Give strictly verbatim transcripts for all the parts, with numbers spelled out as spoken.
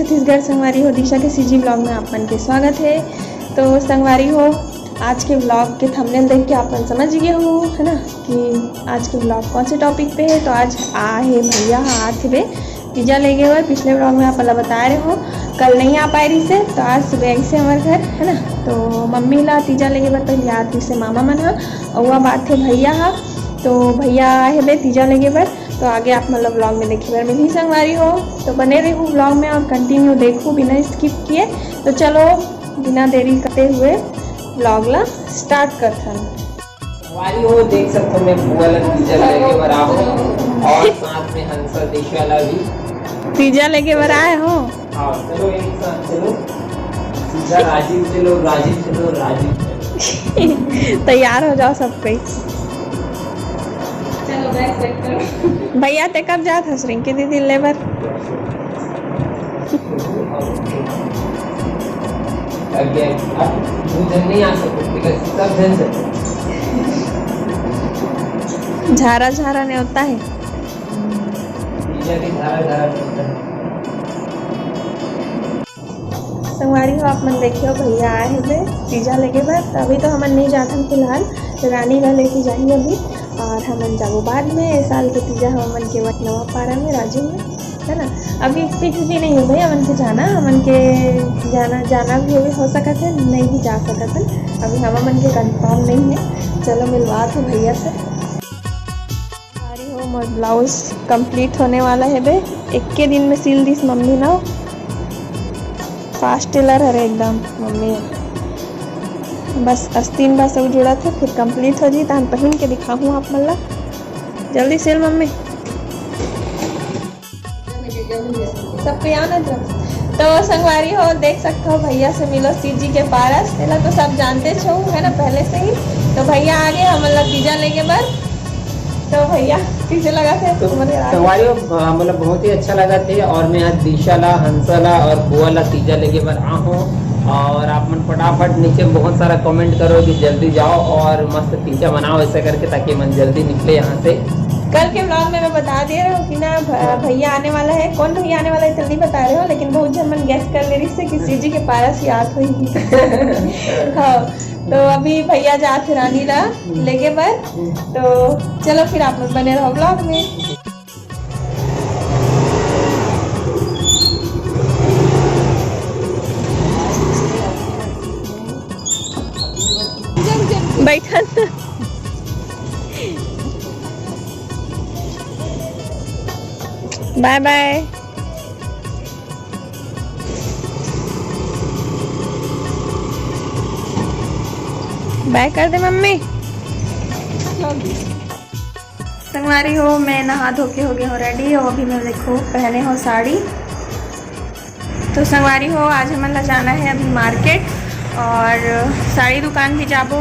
छत्तीसगढ़ संगवारी हो, दिशा के सीजी ब्लॉग में आप मन के स्वागत है। तो संगवारी हो, आज के ब्लॉग के थंबनेल देख के आप मन समझ गए हो, है ना, कि आज के ब्लॉग कौन से टॉपिक पे है। तो आज आ है भैया, हा आत हेबे तीजा लेगे बर। पिछले ब्लॉग में आप ला बताए रहे हो, कल नहीं आ पाए रहिसे, तो आज सुबह आइसे हमर घर, है ना। तो मम्मी ला तीजा लेगे बर पहले आत रहिसे मामा मन हा, अउ अब आत हे भैया हा। तो भैया आए हेबे तीजा लेगे बर, तो आगे आप मन ला ब्लॉग में देखे बर मिलही संगवारी हो। तो बने रहू ब्लॉग में और कंटिन्यू देखू बिना स्किप किए। तो चलो, बिना देरी करते हुए ब्लॉग ला स्टार्ट करथन। संगवारी हो, देख सकथो मैं बुआ ला तीजा लेगे बर आए हो और साथ में हंसा दिशा ला भी। तीजा लेगे बर आए हो? हाँ, चलो एक साथ चलो। सीधा राजिम चलो, राजिम चलो, राजिम चलो। तैयार हो जाओ सब कोई। चलो बैग सेट करो। भैया, ते कब जात हस रिंकी दीदी ले बर? अब ये, अब दू जन नहीं आ सकते, because सब जन से। झारा झारा नेवता है। तीजा के झारा झारा नेवता है। संगवारी हो, आप मन देखियो, भैया आए हेबे तीजा लेगे बर। तो अभी तो हमन नहीं जाथन फिलहाल, तो रानी ला लेके जाही अभी, और हमन जाबो बाद में। ए साल के तीजा हमन के वही नवा पारा में, राजिम में, है ना। अभी फिक्स भी नहीं हो भाई हमन के जाना, हमन के जाना, जाना भी हो, हो सकत है, नहीं भी जा सकत है। अभी हम मन के कंफर्म नहीं है। चलो मिलवात हो भैया से। अरे हो, मोर ब्लाउज कंप्लीट होने वाला है बे, एक के दिन में सिल दिस मम्मी ना। फास्ट टेलर हरे एकदम मम्मी। बस अस्तीन बस अउ जुड़त हे, फिर कंप्लीट हो जी, तहन पहिन के दिखाहूँ आप मन ला। जल्दी सिल मम्मी। सबको यहाँ ना जाओ। तो संगवारी हो, देख सकते हो भैया से मिलो सीजी के पारस, तेला तो सब जानते छो, है ना, पहले से ही। तो भैया आ गए हमन ला तीजा लेगे बर। तो भैया, कैसे लगा थे तो तुम्हारे रात? संगवारी हो, अ, मतलब बहुत ही अच्छा लगा थे। और मैं आज दिशा ला, हंसा ला और बुआ ला तीजा लेगे बर आ हूँ। और आप मन फटाफट नीचे बहुत सारा कमेंट करो कि जल्दी जाओ और मस्त तीजा मनाओ ऐसा करके, ताकि मन जल्दी निकले यहाँ से। कल के ब्लॉग में मैं बता दे रहा हूँ कि ना भ-, हाँ। भैया आने वाला है। कौन भैया आने वाला है तो नहीं बता रहे हो, लेकिन बहुत जन मन गेस कर ले रही से कि सीजी के पारस याद हुई। हाँ, तो अभी भैया जात हे रानी ला लेगे बर। तो चलो फिर आप लोग बने रहो ब्लॉग में। बैठन। बाय बाय। बाय कर दे मम्मी। संगवारी हो, मैं नहा धो के हो गए हो रेडी, और अभी मैं देखो पहने हो साड़ी। तो संगवारी हो, आज हमन ला जाना है अभी मार्केट, और साड़ी दुकान भी जाबो।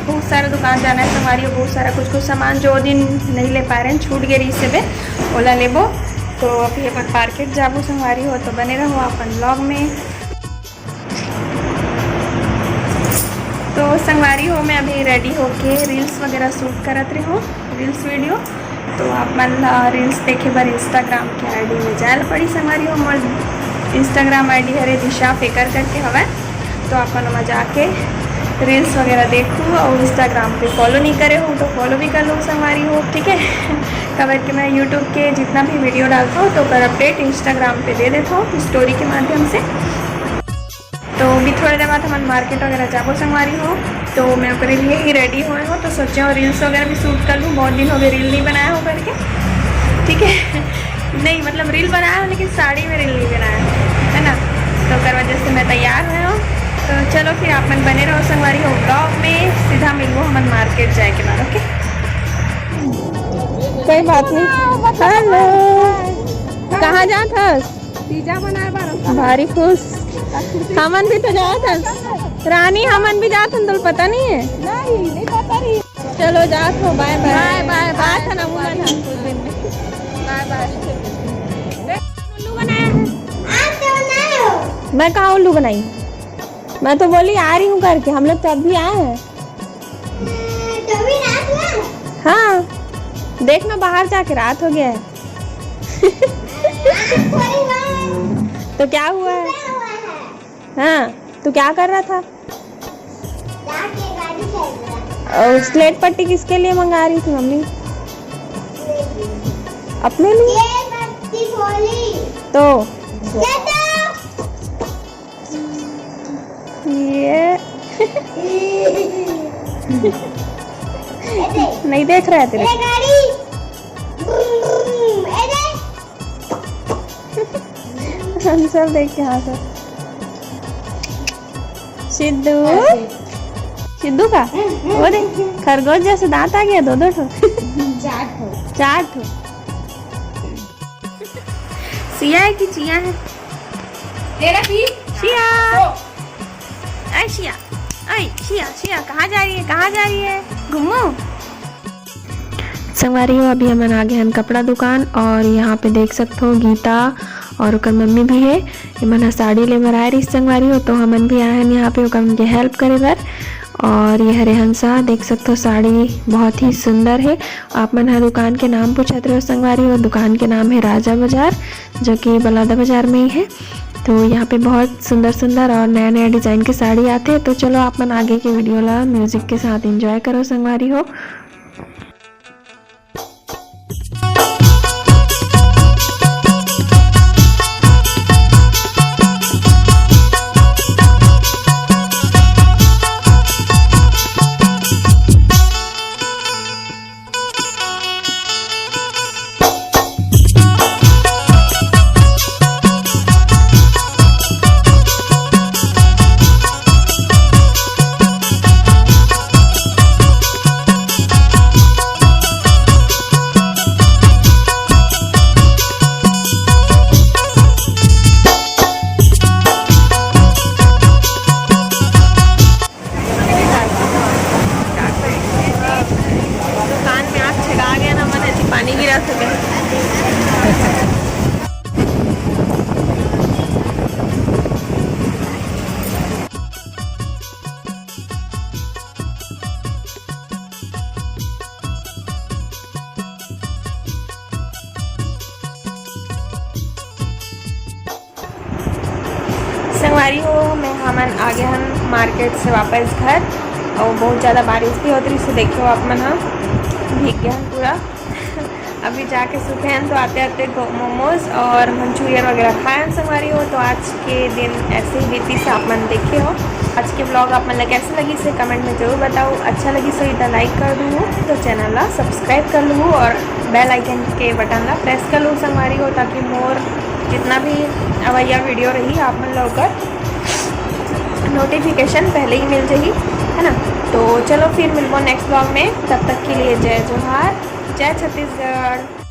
बहुत सारा दुकान जाना है संगवारी हो, बहुत सारा कुछ कुछ सामान जो दिन नहीं ले पा रहे हैं, छूट गए रही से बे, ओला लेबो। तो अभी अपन मार्केट जाबो संगवारी हो, तो बने रहो अपन ब्लॉग में। तो संगवारी हो, मैं अभी रेडी होके रील्स वगैरह शूट करत रही हूँ, रील्स वीडियो। तो आप मन ला रील्स देखे बर इंस्टाग्राम के आईडी में जाए ला पड़ी संगवारी हो। मोर इंस्टाग्राम आईडी हरे दिशा फेकर करके हवय, तो आप मन ओमा जाके रील्स वगैरह देखू। और इंस्टाग्राम पे फॉलो नहीं करे हो तो फॉलो भी कर लो संगवारी हो, ठीक है। काबर कि मैं यूट्यूब के जितना भी वीडियो डालता हूँ तो ओकर अपडेट इंस्टाग्राम पे दे देता हूँ स्टोरी के माध्यम से। तो अभी थोड़ी देर बाद हमन मार्केट वगैरह जाबो संगवारी हो, तो मैं ओकरे लिए ही रेडी होए हो, तो सोचे हो रील्स वगैरह भी शूट कर लूँ, बहुत दिन हो गए रील नहीं बनाया हो करके, ठीक है। नहीं, मतलब रील बनाया हो लेकिन साड़ी में रील नहीं बनाया हो, है ना, तो ओकर वजह से मैं तैयार हुए हो। तो चलो फिर आप मन बने रहो संगवारी हो ब्लॉग में, सीधा मिलबो हमन मार्केट जाए के बाद, ओके। कोई बात नहीं। हेलो, कहाँ जात हस? पिज्जा बनाए बर हम भारी खुश। हमन भी तो जात हन। रानी, हमन भी जात हन, तोला पता नहीं है? नहीं, नहीं पता रही। चलो, जात हो, बाय बाय। बाय बाय, बाय। आत हन, हमन हम कुछ दिन में। बाय बाय। उल्लू बनाया है। मैं कहाँ उल्लू बनाई? मैं तो बोली आ रही हूँ करके, हम लोग तो अभी आए हैं। तो भी रात हुआ? हाँ, देखना बाहर जाके रात हो गया है। तो क्या हुआ है? हाँ, तू क्या कर रहा था? और स्लेट पट्टी किसके लिए मंगा रही थी मम्मी? अपने लिए। तो ये नहीं देख रहा है तेरे। हम सब देख के हंस। सिद्धू। सिद्धू का वो देख, खरगोश जैसे दांत आ गया, दो दो ठो। चार ठो। चार ठो। सिया है कि चिया है? तेरा भी। शिया। ऐ शिया, ऐ शिया, शिया, कहाँ जा रही है, कहाँ जा रही है? घूमू। संगवारी हो, अभी हमन आ गे हन कपड़ा दुकान और यहाँ पे देख सकत हो गीता और ओकर मम्मी भी है। एमन ह साड़ी ले बर आए रहिस संगवारी हो, तो हमन भी आए हन यहाँ पे ओकर मन के हेल्प करे बर। और ये हरे हंसा देख सकत हो, साड़ी बहुत ही सुंदर है। आप मन ह दुकान के नाम पूछत रहे हो संगवारी हो, दुकान के नाम है राजा बाजार, जो कि बलौदा बाजार में ही है। तो यहाँ पे बहुत सुंदर सुंदर और नया नया डिजाइन के साड़ी आते हैं। तो चलो आप मन आगे के वीडियो ला म्यूजिक के साथ एंजॉय करो संगवारी हो। दुकान में आग छेदा गया ना, मन ऐसी पानी गिरा सके। संगवारी हो, मैं हमन आ गे हन मार्केट से वापस घर। और बहुत ज़्यादा बारिश भी होत रहिस, तो देखियो आप मन ह भीग गे हन पूरा। अभी जाके सुते हन, तो आते आते मोमोज और मंचूरियन वगैरह खाए हन संगवारी हो। तो आज के दिन ऐसे ही बीतिस, आप मन देखे हो। आज के ब्लॉग आप मन ला कैसे लगिस हे कमेंट में जरूर बताओ। अच्छा लगिस होही त लाइक कर दूहू, तो चैनल ला सब्सक्राइब कर लूहू और बेल आइकन के बटन ला प्रेस कर लूहू संगवारी हो, ताकि मोर जितना भी अवैया वीडियो रही, आप मन ला ओकर नोटिफिकेशन पहले ही मिल जाही, है ना। तो चलो फिर मिलबो नेक्स्ट ब्लॉग में, तब तक के लिए जय जोहार, जय छत्तीसगढ़।